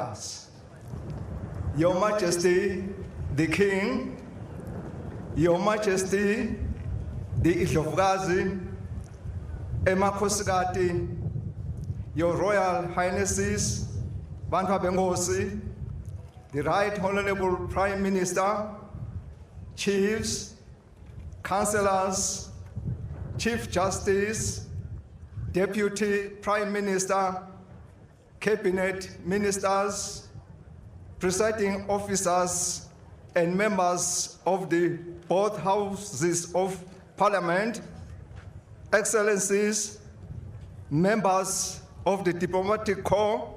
Elders, Your Majesty, the King, Your Majesty, the Indlovukazi, Emakhosikati, Your Royal Highnesses, Bantfwabenkhosi, the Right Honorable Prime Minister, Chiefs, Councillors, Chief Justice, Deputy Prime Minister, Cabinet Ministers, presiding officers, and members of the both houses of Parliament, Excellencies, members of the Diplomatic Corps,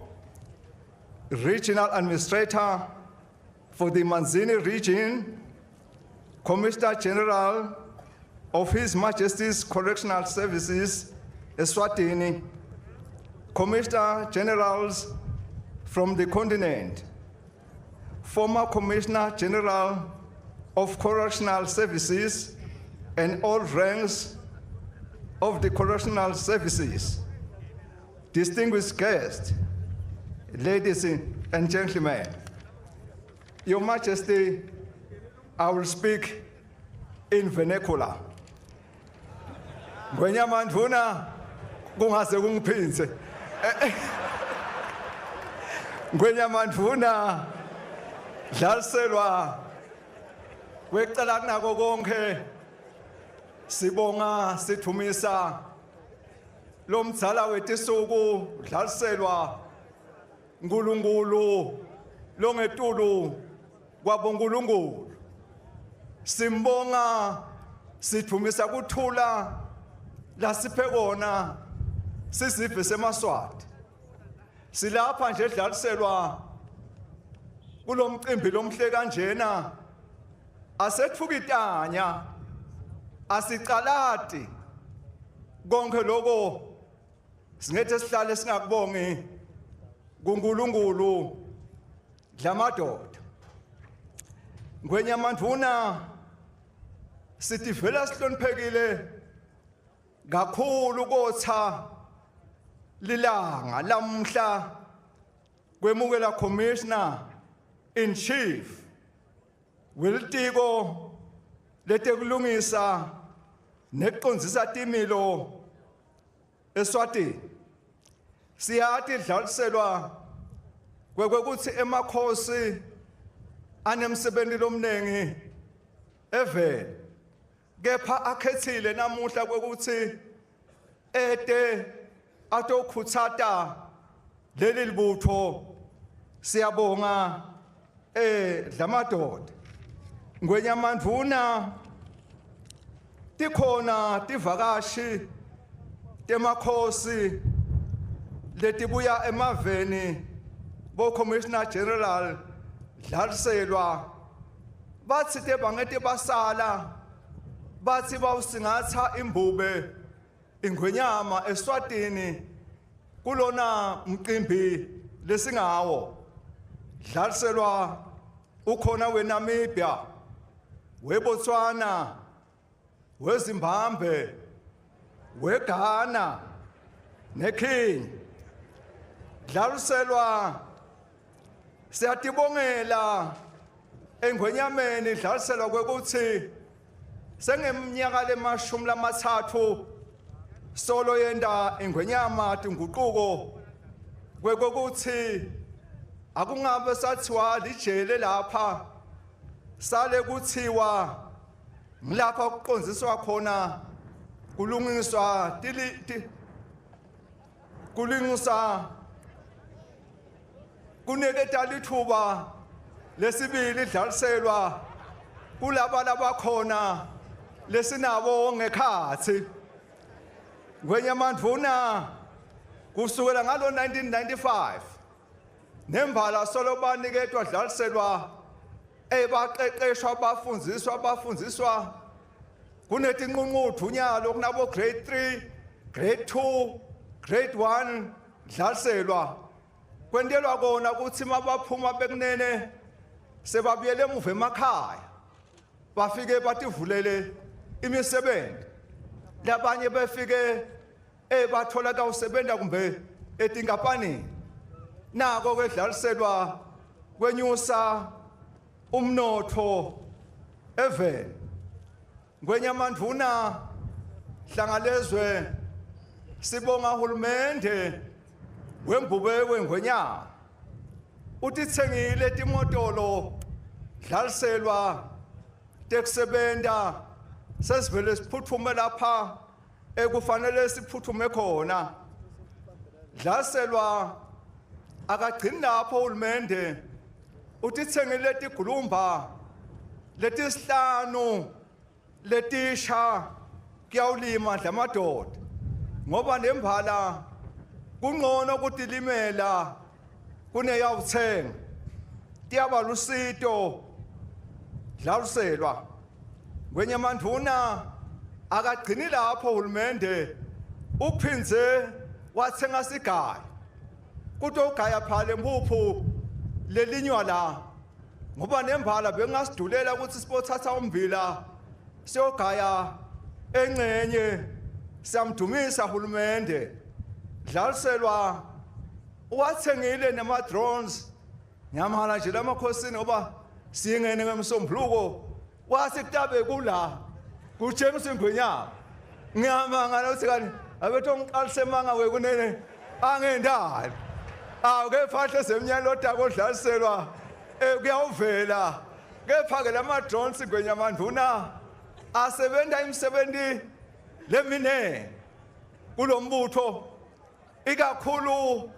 Regional Administrator for the Manzini Region, Commissioner General of His Majesty's Correctional Services, Eswatini, Commissioner Generals from the continent, former Commissioner General of Correctional Services, and all ranks of the Correctional Services, distinguished guests, ladies and gentlemen, Your Majesty, I will speak in vernacular. Ngwenyama Ndvuna kungaze kungiphindze. Ngwenyama Ndvuna dlaliselwa kwecala kunako konke sibonga sithumisa lomdzala wetisuku dlaliselwa Nkulunkulu longetulu kwabonkulunkulu simbonga sithumisa kuthula lasiphe kona sisive semaswati silapha nje dlaliselwa kulomcimbi lomhle kanjena asetfukitanya asicalati konke lokho singethe sihlale singakubongi kuNkulunkulu dlamadoda ngwenyamandvuna sitivela sihloniphekile kakhulu kotha lilanga lamhla kwemukela commissioner in chief welitiko letekulungisa nekucondzisa timilo eSwatini siyati dlaliselwa kwekuthi emakhosi anemsebenzi lomnengi eveni kepha akhethile namuhla kwekuthi ete atokhutsata leli libutho siyabonga eh dlamadoda ngwenyamandvuna tikhona tivakashi temakhosi letibuya emaveni bo commissioner general dlaliselwa bathi te bangete basala bathi bawusingatha imbube ingwenyama eSwatini kulona mcimbi lesingawo dlaliselwa ukhona weNamibia weBotswana weZimbabwe weGhana neKenya dlaliselwa siyatibongela engwenyameni dlaliselwa kwekuthi sengeminyaka lemashumi lamathathu solo yenta ingwenyama tinguquko kwekokuthi akungabe sathiwa lijele lapha sale kuthiwa ngilapha kuqonziswa khona kulungiswa tili kulungisa kuniketa lithuba lesibili dlaliselwa kulaba labakhona lesinabo ngekhathi ngwenyamandvuna kusukela ngalo 1995 nembala solo baniketwa dlaliselwa ebaqeqeshwa bafundziswa bafundziswa kunetinqunquthu nyalo kunabo grade 3 grade 2 grade 1 dlaliselwa kwentelwa kona ukuthi mabaphuma bekunene sebabuyele emuva emakhaya bafike bativulele imisebenzi labanye befike ebathola kawusebenza kumbe etinkampanini Nako kwedlaliselwa kwenyusa umnotfo eveni. Ngwenyamandvuna Hlangalezwe, sibonga hulumende wembube wengwenyama utitsengile timotolo dlaliselwa tekusebenta, sesivele siphuthume lapha ekufanele siphuthume khona. Dlaliselwa akagcini lapho, hulumende utitsengile tigulumba letisihlanu letisha kuyawulima dlamadoda, ngoba nembala kungcono kutilimela kuneyawuthenga, tiyaba lusito dlaliselwa. Ngwenyamandvuna akagcini lapho, hulumende uphindze wathenga sigaya kutogaya phale mpuphu lelinywa la, ngoba nembala bengasidulela ukuthi sibothatha ummbila siyogaya encenye. Siyamdumisa hulumende. Dlaliselwa uwathengile nema drones nyamala nje lamakhosini, ngoba singene ngemsombuluko wathi kutabe kula kutshengisa ingwenyama. Ngiyamangala ukuthi kanti abethu ngiqalise manga wekunene angendali awu kepha semnyalo lodaka odlaliselwa kuyawuvela. Kepha ke lama drones ngwenyamandvuna asebenta imisebenzi lemine kulombutho, ikakhulu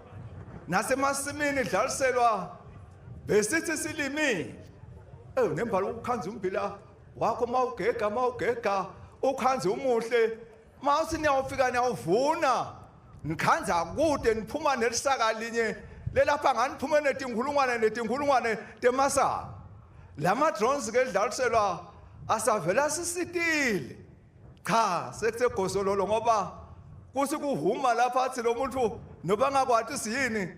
nasemasimini. Dlaliselwa besithi silimile nembala ukukhanza umbila wakho, mawugega ukhanze umuhle, mawuthi niyawufika niyawuvuna nikhanza kude, niphuma nelisaka linye lelapha nganiphume netinkhulungwane netinkhulungwane temasaka. Lama drones ke dlaliselwa asavela sisitile, cha sekusegosololo, ngoba kuthi kuhuma lapha athi lo muntu noba angakwati siyini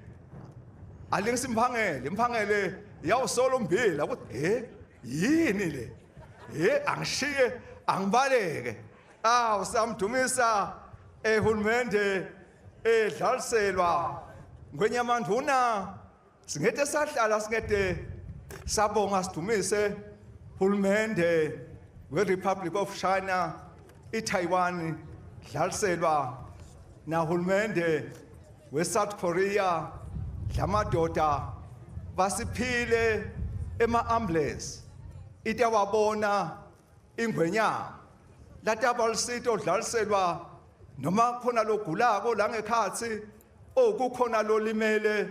alingisa imphangele, imphangele yawusola umbila ukuthi he yini le, he angishiye angibaleke. Awu samdumisa ehulumende edlaliselwa. Ngwenyamandvuna singete sahlala singete sabonga sidumise hulumende we-Republic of China, iTaiwan dlaliselwa, nahulumende we-South Korea dlamadoda basiphile ema-ambulance itawabona ingwenyama lataba lusito dlaliselwa noma khona logulako la ngekhatsi okukhona lolimele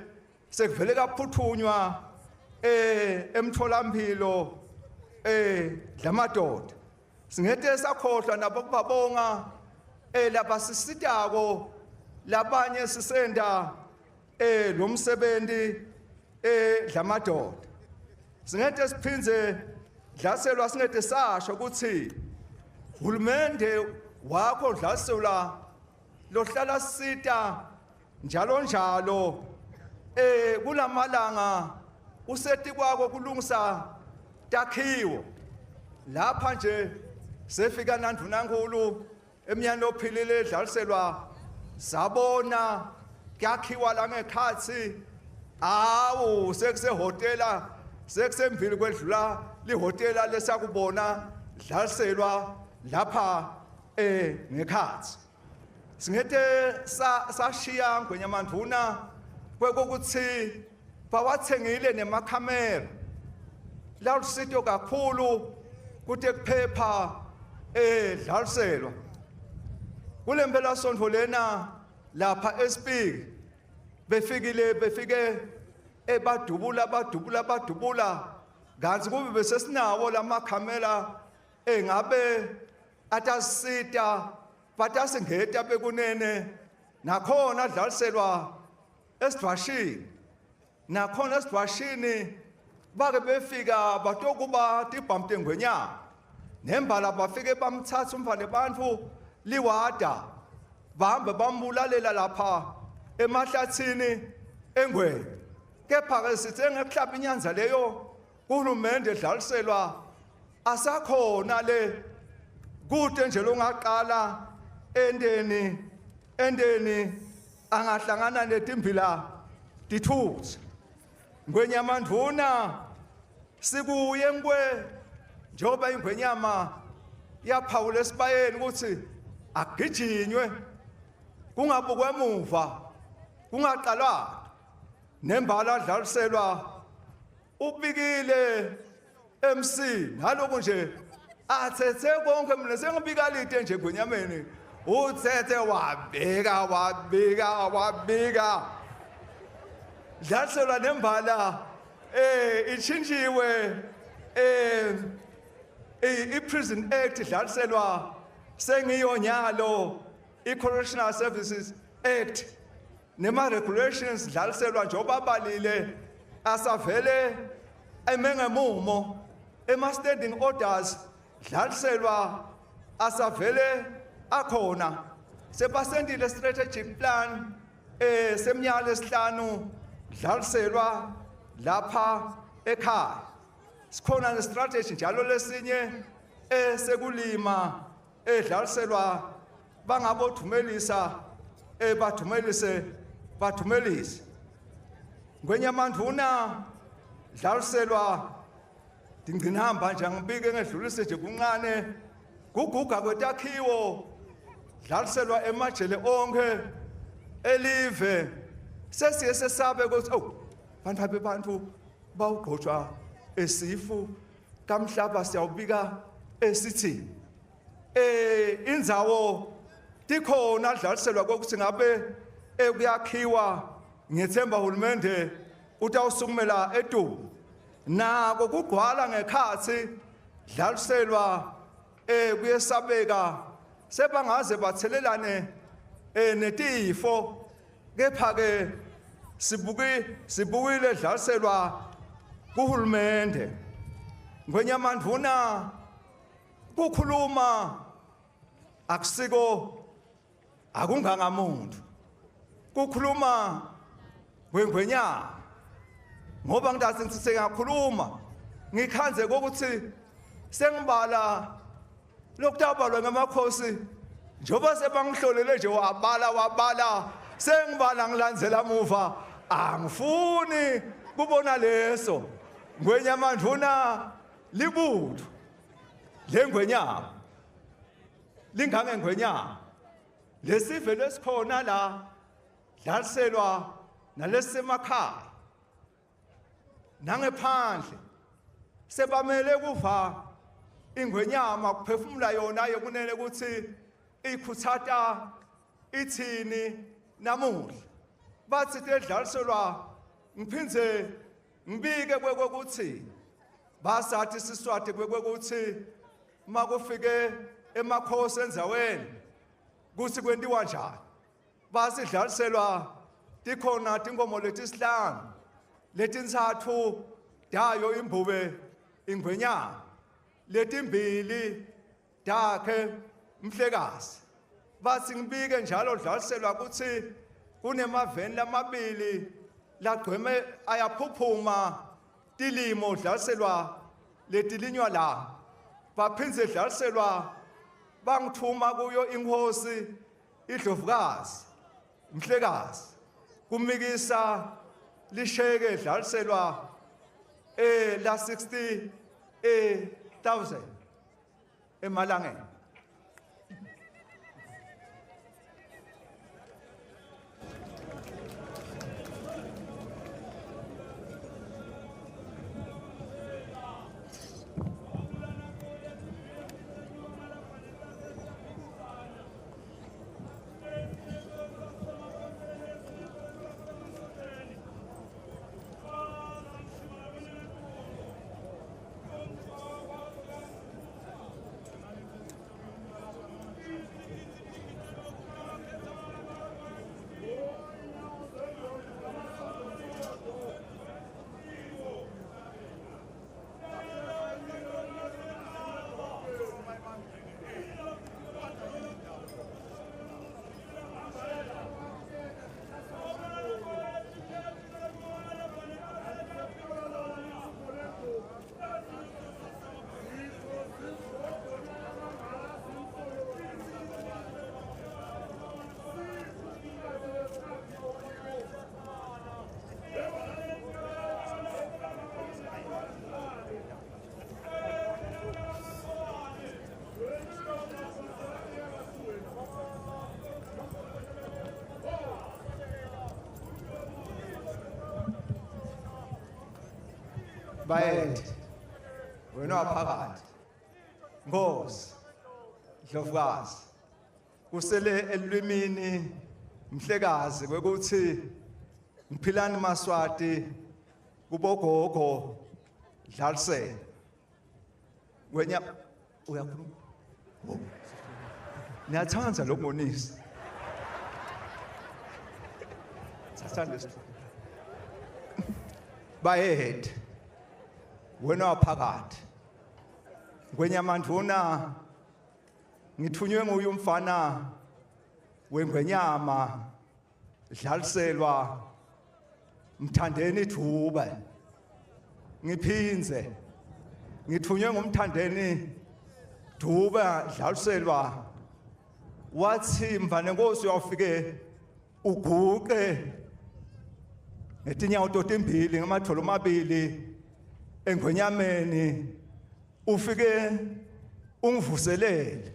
sekuvele kaphuthunywa emtholamphilo dlamadoda. Singete sakhohlwa nabo kubabonga labasisitako labanye sisenda lo msebenzi dlamadoda. Singete siphindze dlaselwa singete sasho ukuthi hulumende wakho dlaselwa lohlala sita njalo njalo kulamalanga useti kwako kulungisa takhiwo lapha nje sefika nandvunankulu emnyani ophilile edlaliselwa sabona kuyakhiwa la ngekhatsi. Awu sekusehhotela sekusemvili kwedlula lihhotela lesakubona dlaliselwa lapha ngekhatsi. Singete sashiya ngwenyamandvuna kwekokuthi bawathengile nemakhamera lalusito kakhulu kute kuphepha dlaliselwa kule mpelasonto lena lapha eSpiki befikile befike ebadubula badubula badubula, kanti kube besesinawo lamakhamera engabe atasita batasingeta bekunene. Nakhona dlaliselwa esidvwashini, nakhona esidvwashini bake befika batokuba tibhamu tengwenyama nembala bafike bamthatha umfane bantfu liwada bahambe bambulalela lapha emahlathini engweni. Kepha-ke sithe ngekuhlaba inyanza leyo uhulumende edlaliselwa asakhona le kude nje longaqala endeni angahlangana netimbila. tithutse. Ngwenyama ndvuna sikuye ngwe njengoba ingwenyama yaphawula esibayeni ukuthi agijinywe kungabukwa emuva kungaqalwa nembala adlaliselwa ubikile MC naloku nje athethe konke mina sengibika lite nje gwenyameni uthethe wabika wabika wabika dlaliselwa nembala ishintshiwe i-Prison Act dlaliselwa sengiyonyalo i-Correctional Services Act nema regulations dlaliselwa njengoba balile asavele emengemumo ema standing orders dlaliselwa asavele akhona sebasendile strategic plan seminyaka lesihlanu dlaliselwa lapha ekhaya sikhona ne strategy njalo lesinye sekulima edlaliselwa bangabothumelisa bathumelise bathumelise ngwenyamandvuna dlaliselwa ngcinhamba nje angibike ngedlulise nje kuncane kuguga kwetakhiwo dlaliselwa emajele onke elive sesiye sesabe ukuthi oh bantu abantu bawugqotshwa esifu kamhlaba siyawubika esithi indzawo tikhona dlaliselwa kokuthi ngabe ekuyakhiwa ngethemba uhulumende utawusukumela etulu nako kugcwala ngekhathi dlaliselwa kuyesabeka sebangaze bathelelane netifo kepha ke sibukile dlaliselwa kuhulumende ngwenyamandvuna kukhuluma akusiko akungangamuntu kukhuluma ngwengwenyama ngoba ngidathi ngithi sengiyakhuluma ngikhanze kokuthi sengibala lokutabalwa ngamakhosi njengoba sebangihlolele nje wabala wabala sengibala ngilandzela muva angifuni kubona leso ngwenyamandvuna libutho lengwenyama lingangengwenyama lesive lesikhona la dlaliselwa nalesemakhaya nangephandle sebamele kuva ingwenyama kuphefumula yona yokunene ukuthi ikhuthata ithini namuhla bathi tedlaliselwa ngiphindze ngibike kwekokuthi basathi siswati kwekokuthi makufike emakhosi endzaweni kuthi kwentiwa njani basidlaliselwa tikhona tinkomo letisihlanu letintsatfu dayo imbube ingwenyama letimbili dakhe mhlekazi bathi ngibike njalo dlaliselwa ukuthi kunemaveni lamabili lagcweme ayaphuphuma tilimo dlaliselwa letilinywa la baphindze dlaliselwa bangithuma kuyo inkosi idlovukazi mhlekazi kumikisa lisheke dlaliselwa la 60,000 emalangeni. Bayethe wena waphakathi Nkosi Ndlovukazi kusele elwimini mhlekazi kwekuthi ngiphilani maswati kubogogo dlalisele wenya uyakhuluma niyathanda lokungonisa thatha lesithuba bayethe wena waphakathi ngwenyamanduna ngithunywe nguye umfana wengwenyama dlaliselwa mthandeni idube ngiphinze ngithunywe ngumthandeni dube dlaliselwa wathi mvane nkosi uyawufike uguqe ngetinyawo totimbili ngamatholo amabili engwenyameni ufike ungivuselele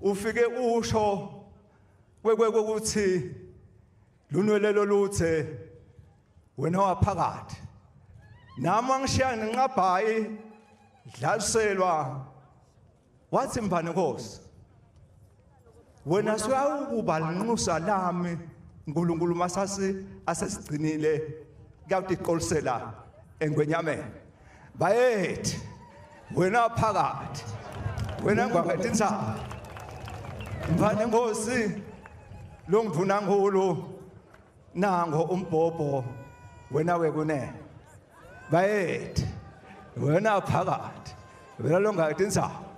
ufike usho kwekwekuthi lunwelelo luthe wena waphakathi nami wangishiya ngenqabhayi dlaliselwa wathi mfana nkosi wena suyawukuba linxusa lami uNkulunkulu masasi asesigcinile kuyawutiqolisela engwenyameni bayethi wena phakathi wena ngwangetinsaba mfana nkosi longidvuna nkulu nango umbhobho wena wekunene bayethi wena phakathi wena longatinsaba.